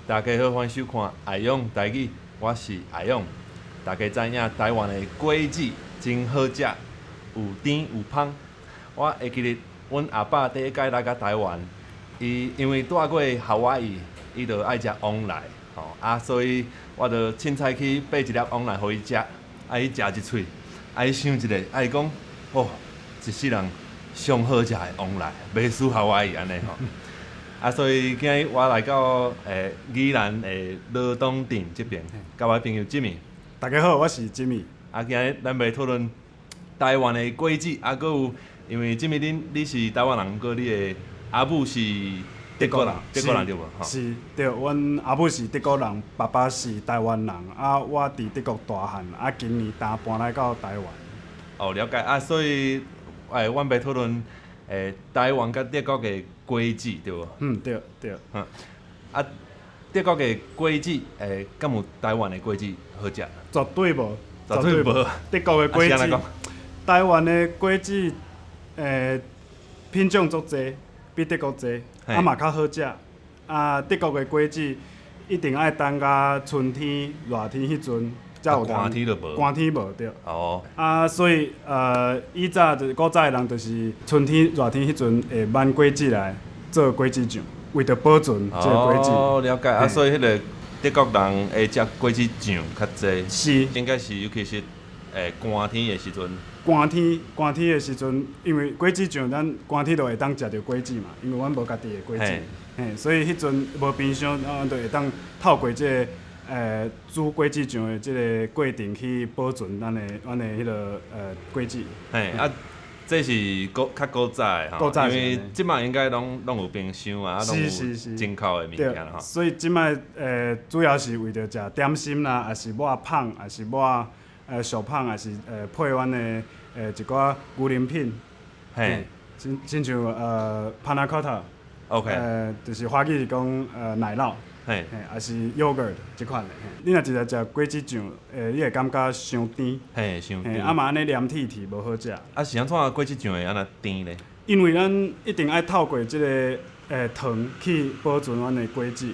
大家好，歡迎收看阿勇台語，我是阿勇。大家知影台灣的果子真好食，有甜有芳。我會記得阮阿爸第一擺來到台灣，伊因為蹛過夏威夷，伊就愛食旺來，吼啊，所以我就凊彩去買一粒旺來予伊食，啊，伊食一喙，啊，伊想一下，啊，伊講，哦，一世人上好食的旺來，袂輸夏威夷按呢吼。啊，所以今日我來到宜蘭的羅東鎮這邊，佮我朋友 Jimmy。大家好，我是 Jimmy。啊，今日咱欲討論台灣的果子，啊，閣有因為 Jimmy 你是台灣人，閣你的阿母是德國人，德國人對無？是，對，阮阿母是德國人，爸爸是台灣人。啊，我佇德國大漢，啊，今年剛搬來到台灣。哦，了解啊，所以阮欲討論台灣佮德國的果子對無？嗯，對對。啊，德國的果子敢有台灣的果子好食？絕對無，絕對無。德國的果子，台灣的果子品種足濟，比德國濟，啊嘛較好食。啊，德國的果子一定愛等到春天、熱天彼陣才有通。寒天就無。寒天無對。哦。啊，所以以早就是古早的人就是春天、熱天彼陣會挽果子來做果子醬，為著保存這個果子。哦，了解。啊，所以彼個德國人會食果子醬較濟。是。應該是尤其是寒天的時陣。寒天，寒天的時陣，因為果子醬咱寒天就會當食著果子嘛，因為阮無家己的果子，嘿，所以彼陣無冰箱，阮就會當透過這個煮果子醬的這個過程去保存咱的彼個果子。嘿，啊，這是較古早的吼，古早因為這擺應該攏有冰箱啊，攏有進口的物件吼。所以這擺主要是為著食點心啦，抑是抹芳，抑是抹燒麭，抑是配阮的一寡牛奶品。親像panna cotta。 就是華語是講奶酪。抑是 yogurt 這款的。你若直接食果子醬，你會感覺傷甜。嘿，傷甜。啊嘛按呢黏鐵鐵，無好食。啊，是按怎果子醬會按呢甜咧？因為咱一定愛透過這個糖去保存阮的果子。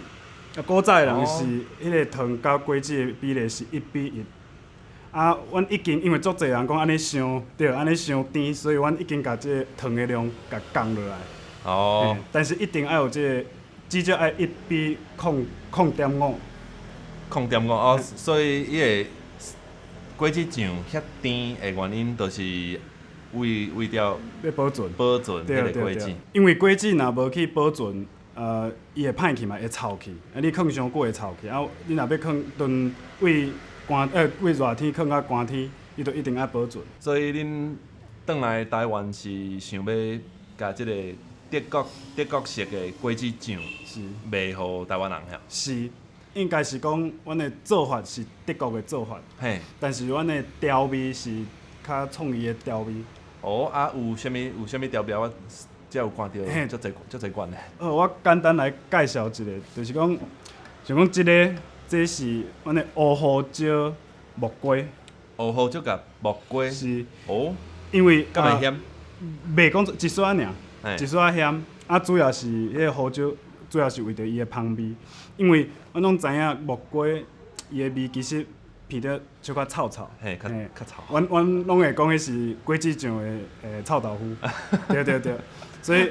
啊，古早的人是彼個糖佮果子的比例是1比1。啊，阮已經因為足濟人講按呢傷對，按呢傷甜，所以阮已經共這個糖的量共降落來。但是一定愛有這個，至少愛1比0.05。0.5哦，所以伊個果子醬遐甜的原因，就是為著欲保存。保存彼個果子。因為果子若無去保存，伊會歹去嘛，會臭去。啊，你囥傷久會臭去。啊，你若欲囥脣為熱天囥到寒天，伊就一定愛保存。所以恁轉來台灣是想欲共這個德國式的果子醬賣予台灣人遐？是，應該是講阮的做法是德國的做法，但是阮的調味是較創意的調味。哦，啊，有啥物調味？我才有看著足濟足濟款的。好，我簡單來介紹一下，就是講，像講這个，這是阮的烏胡椒木瓜。烏胡椒佮木瓜。是。哦。因為敢會鹹？袂講一絲仔爾，一絲仔鹹。啊，主要是彼个胡椒，主要是為著伊的芳味。因為阮攏知影木瓜伊的味其實鼻著小可臭臭。嘿，較較臭。阮攏會講彼是果子醬的臭豆腐。對對對。所以，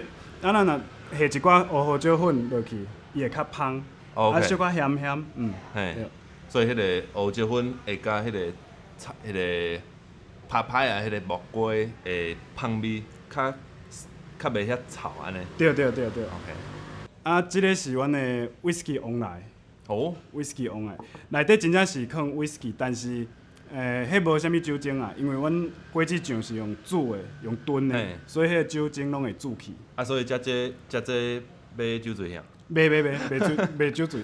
啊，咱若下一寡烏胡椒粉落去，伊會較芳，啊，小可鹹鹹，嗯。嘿。所以彼个胡椒粉會佮彼个臭、彼个拍拍啊，彼个木瓜的芳味較較袂遐臭按呢。對對對對。 OK。啊，這个是阮的威士忌旺來。哦。威士忌旺來，內底真正是囥威士忌，但是彼無啥物酒精啊，因為阮果子醬是用煮的，用燉的，所以彼個酒精攏會煮去。啊，所以食這欲酒醉遐？袂袂袂，袂酒醉。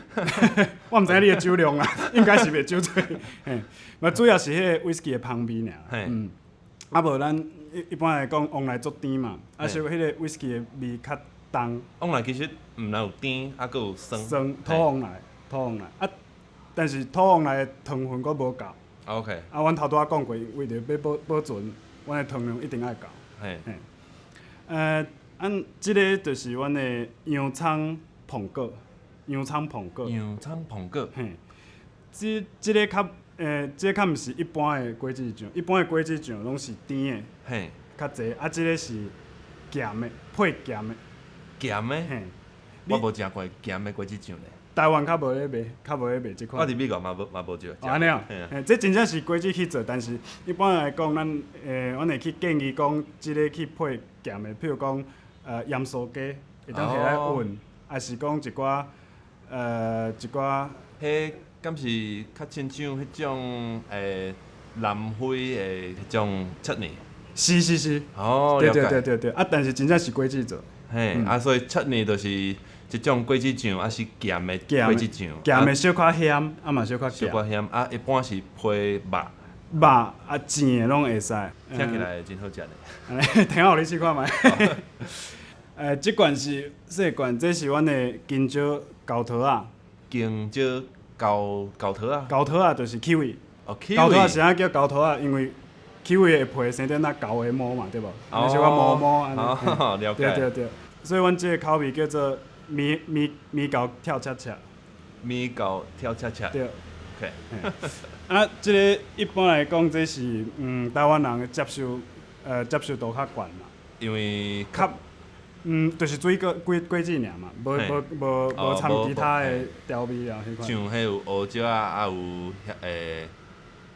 我毋知影你的酒量啊，應該是袂酒醉。嘿，嘛主要是彼個威士忌的芳味爾。嗯。啊無咱一般來講，旺來足甜嘛，啊，所以彼個威士忌的味較重。旺來其實毋但有甜，啊，閣有酸。酸，土旺來，土旺來啊，但是土旺來的糖分閣無夠。 啊，阮頭拄仔講過，為著欲保存，阮的糖量一定愛夠。嘿。按這个就是阮的洋蔥椪果。洋蔥膨果。洋蔥膨果。嘿，這個較這個較毋是一般的果子醬，一般的果子醬攏是甜的，較濟，啊，這個是鹹的，配鹹的。鹹的？嘿。我無食過鹹的果子醬咧。台灣較無咧賣，較無咧賣這款。我佇美國嘛無嘛無食。按呢哦，嘿，這真正是果子去做，但是一般來講，咱阮會去建議講，這個去配鹹的，譬如講，鹽酥雞會當摕來混，抑是講一寡，一寡。彼敢是較親像彼種南非的彼種 chutney？是是是。哦，對對對對對，啊，但是真正是果子做。嘿，啊，所以 chutney 就是這種果子醬，啊是鹹的果子醬，鹹的小可鹹，啊嘛小可鹹。小可鹹，啊一般是配肉。肉啊煎的攏會使。聽起來真好食咧。聽好你試看覓。這罐是細罐，這是阮的香蕉猴桃仔。香蕉猴猴桃仔。猴桃仔就是 kiwi。哦，kiwi。猴桃仔是按怎叫猴桃仔？因為 kiwi 的皮生得若猴的毛嘛，對無？哦。小可毛毛按呢。哦，了解。對對對，所以阮這個口味叫做獼獼獼猴跳恰恰。獼猴跳恰恰。對。 OK。啊，這個一般來講，這是台灣人的接受度較懸啦。因為較，就是水果果果子爾嘛，無無無無摻其他的調味料彼款。像彼有胡椒仔，啊有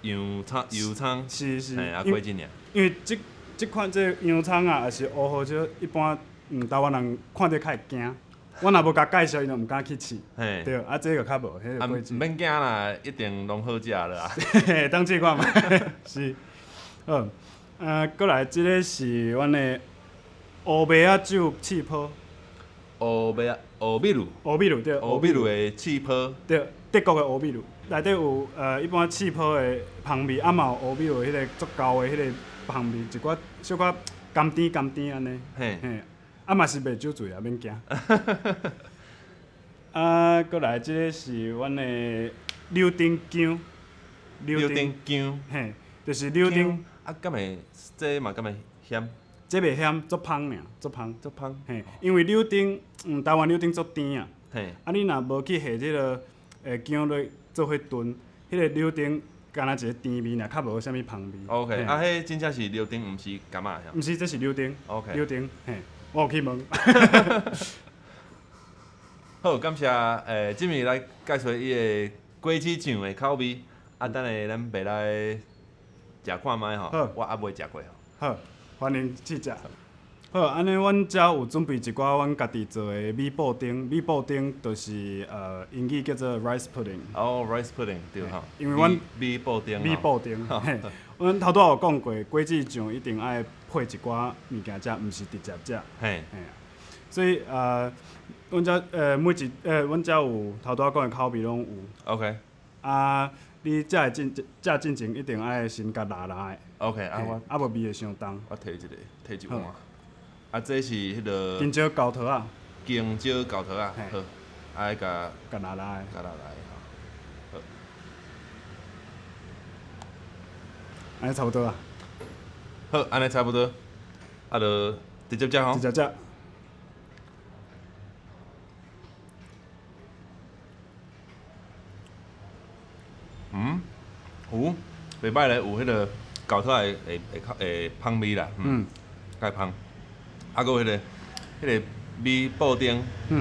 洋蔥、油蔥，是是，啊果子爾。因為這這款這洋蔥啊，抑是烏胡椒，一般台灣人看著較會驚。我若無共介紹，伊就毋敢去試。對，啊，這個較無，彼個果子。毋免驚啦，一定攏好食啦。當試看覓。是，好，閣來這個是阮的烏麥仔酒氣泡。烏麥仔烏米露。烏米露對。烏米露的氣泡。對，德國的烏米露，內底有一般氣泡的香味，啊嘛有烏米露彼個足厚的彼個香味，一寡小可甘甜甘甜按呢。嘿。啊嘛是袂酒醉啊，免驚。啊，閣來這個是阮的柳丁薑。柳丁薑。嘿，就是柳丁。啊，敢會這嘛敢會鹹？這袂鹹，足芳爾，足芳。足芳。嘿，因為柳丁，台灣柳丁足甜啊。啊，你若無去下這個薑落做伙燉，彼個柳丁敢若一個甜味爾，較無啥物芳味。 OK，啊，彼真正是柳丁，毋是柑仔？毋是，這是柳丁。 OK。柳丁，嘿，我有去問。好，感謝這暝來介紹伊的果子醬的口味。啊，等下咱袂來食看覓吼，我猶未食過吼。好，歡迎試食。好，按呢，阮遮有準備一寡阮家己做的米布丁，米布丁就是英語叫做 rice pudding。哦，rice pudding 對吼。因為阮米布丁。米布丁，嘿，阮頭拄仔有講過，果子醬一定愛配一寡物件食，毋是直接食。嘿。所以阮遮每一阮遮有頭拄仔講的口味攏有。 啊，你食的進食進前一定愛先共抐抐的。 OK，啊我。啊無味會傷重。我提一個，提一碗。啊，這是彼個。香蕉猴桃仔。香蕉猴桃仔，好，愛共。共抐抐的。共抐抐的吼。好。按呢差不多啊。好，按呢差不多，啊，就直接食吼。直接食。有，袂歹咧，有彼個猴桃的會會較會芳味啦，較會芳。啊，閣有彼個米布丁，有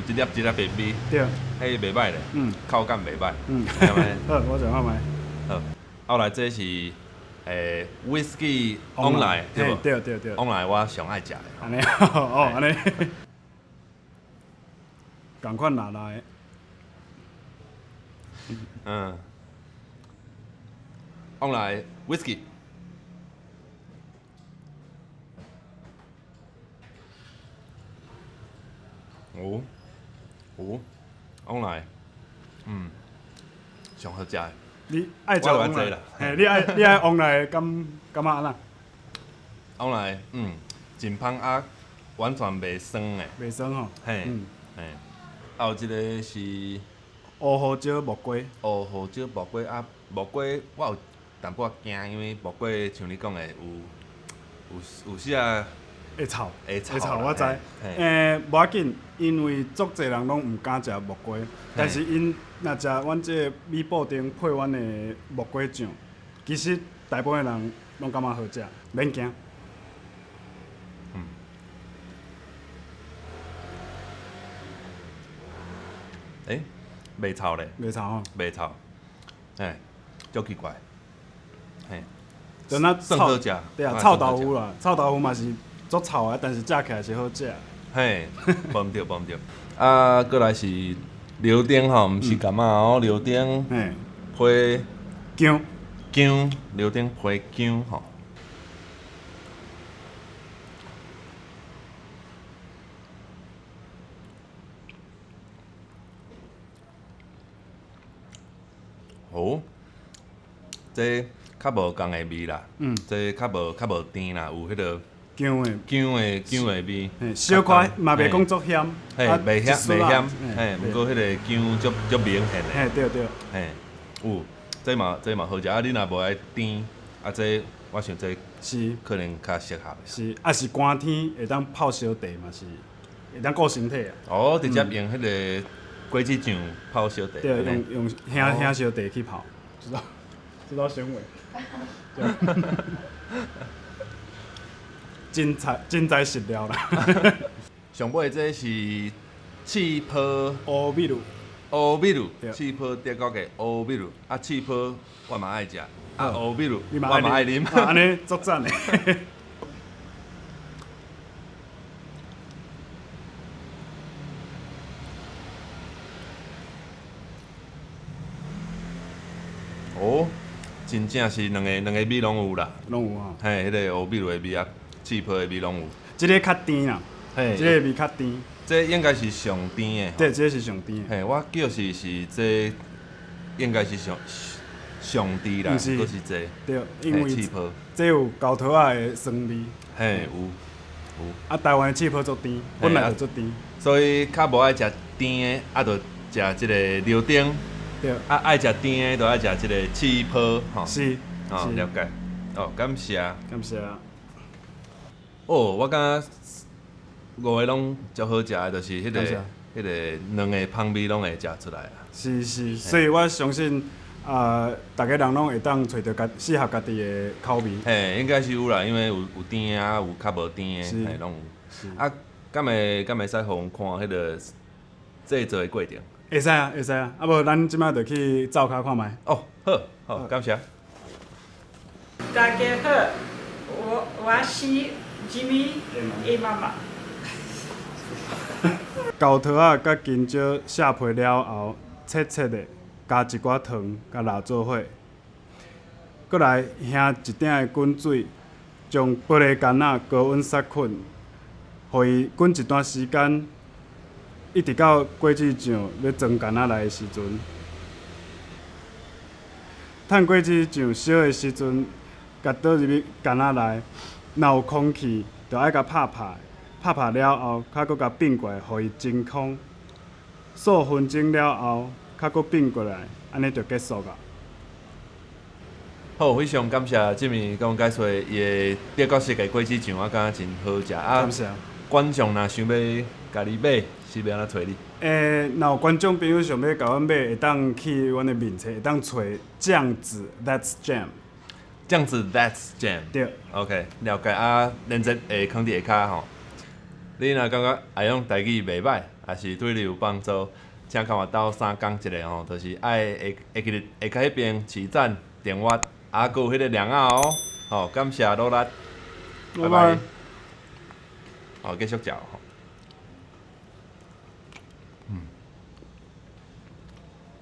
一粒一粒的米，彼袂歹咧，口感袂歹。好，我食看覓。好，後來這是威士忌旺來，對無？對對對。旺來我上愛食的。按呢，哦，按呢。仝款抐抐的。旺來威士忌。有，有，旺來，上好食的。你愛食旺來？嘿，你愛旺來感感覺按怎？旺來，真芳啊，完全袂酸的。袂酸吼。嘿，嘿，啊有一個是烏胡椒木瓜。烏胡椒木瓜啊，木瓜我有淡薄仔驚，因為木瓜像你講的有有時啊，會臭，會臭會臭，我知。嘿。無要緊，因為足濟人攏毋敢食木瓜，但是𪜶若食阮這個米布丁配阮的木瓜醬，其實大部分人攏感覺好食，免驚。欸，袂臭咧，袂臭吼。袂臭，嘿，足奇怪，嘿，就若算好食。對啊，臭豆腐啦，臭豆腐嘛是足臭的，但是食起來是好食。嘿，無毋對，無毋對。啊，過來是柳丁吼，毋是柑仔哦，柳丁配薑，薑，柳丁配薑吼。哦，這較無仝的味啦，這較無甜啦，有彼個薑的薑的味，嘿，小可嘛袂講足鹹，嘿，袂鹹袂鹹，嘿，毋過彼個薑足足明顯的，嘿，對對，嘿，有，這嘛好食，啊，你若無愛甜，啊，這我想這是可能較適合。是，啊是寒天會當泡燒茶嘛是，會當顧身體啊。哦，直接用彼個果子醬泡燒茶。對，用香燒茶去泡，知道知道纖維。真材真材實料啦。上尾這是刺泡烏米露，烏米露，刺泡德國的烏米露，啊刺泡我嘛愛食，啊烏米露我嘛愛啉，按呢足讚的。哦，真正是兩個味攏有啦，攏有啊。嘿，彼個烏米露的味啊，刺泡的味攏有。這个較甜啦，嘿，這个味較甜。這應該是上甜的。對，這個是上甜的。嘿，我叫是這應該是上上甜啦，閣是這。對，因為刺泡這有猴桃仔的酸味。嘿，有有。啊，台灣的刺泡足甜，本來就足甜。所以較無愛食甜的，啊，就食這個柳丁。對。啊，愛食甜的，就愛食這個刺泡，吼。是。哦，了解。哦，感謝。感謝。哦，我感覺五个攏足好食的，就是彼個兩个香味攏會食出來啊。是是，所以我相信啊，逐家人攏會當揣著家適合家己的口味。嘿，應該是有啦，因為有甜的啊，有較無甜的，嘿，攏有。啊，敢會使予阮看彼個製作的過程？會使啊，會使啊，啊無咱這擺就去灶跤看覓。哦，好，好，感謝。大家好，我是 Jimmy 的媽媽。猴桃仔佮香蕉削皮了後，切切的，加一寡糖，共抐做伙。閣來興一鼎的滾水，將玻璃柑仔高溫殺菌，予伊滾一段時間，一直到果子醬欲裝罐仔內的時陣。趁果子醬燒的時陣，共倒入去罐仔內，若有空氣，就愛共拍拍，拍拍了後，較閣共變過來，予伊真空。數分鐘了後，較閣變過來，按呢就結束矣。好，非常感謝這暝共阮解說伊的德國式的果子醬，我感覺真好食。啊，感謝。觀眾若想欲共你買，是欲按怎揣你？若有觀眾朋友想欲共阮買，會當去阮的面冊，會當揣醬子 That's Jam。醬子 That's Jam。對。 OK，了解啊，連結會囥佇下跤吼。你若感覺阿勇台語袂䆀，抑是對你有幫助，請共我鬥相共一下吼，就是愛會記得下跤彼邊起讚、訂閱，啊，閣有彼個鈴仔哦。好，感謝努力，拜拜。好，繼續食吼。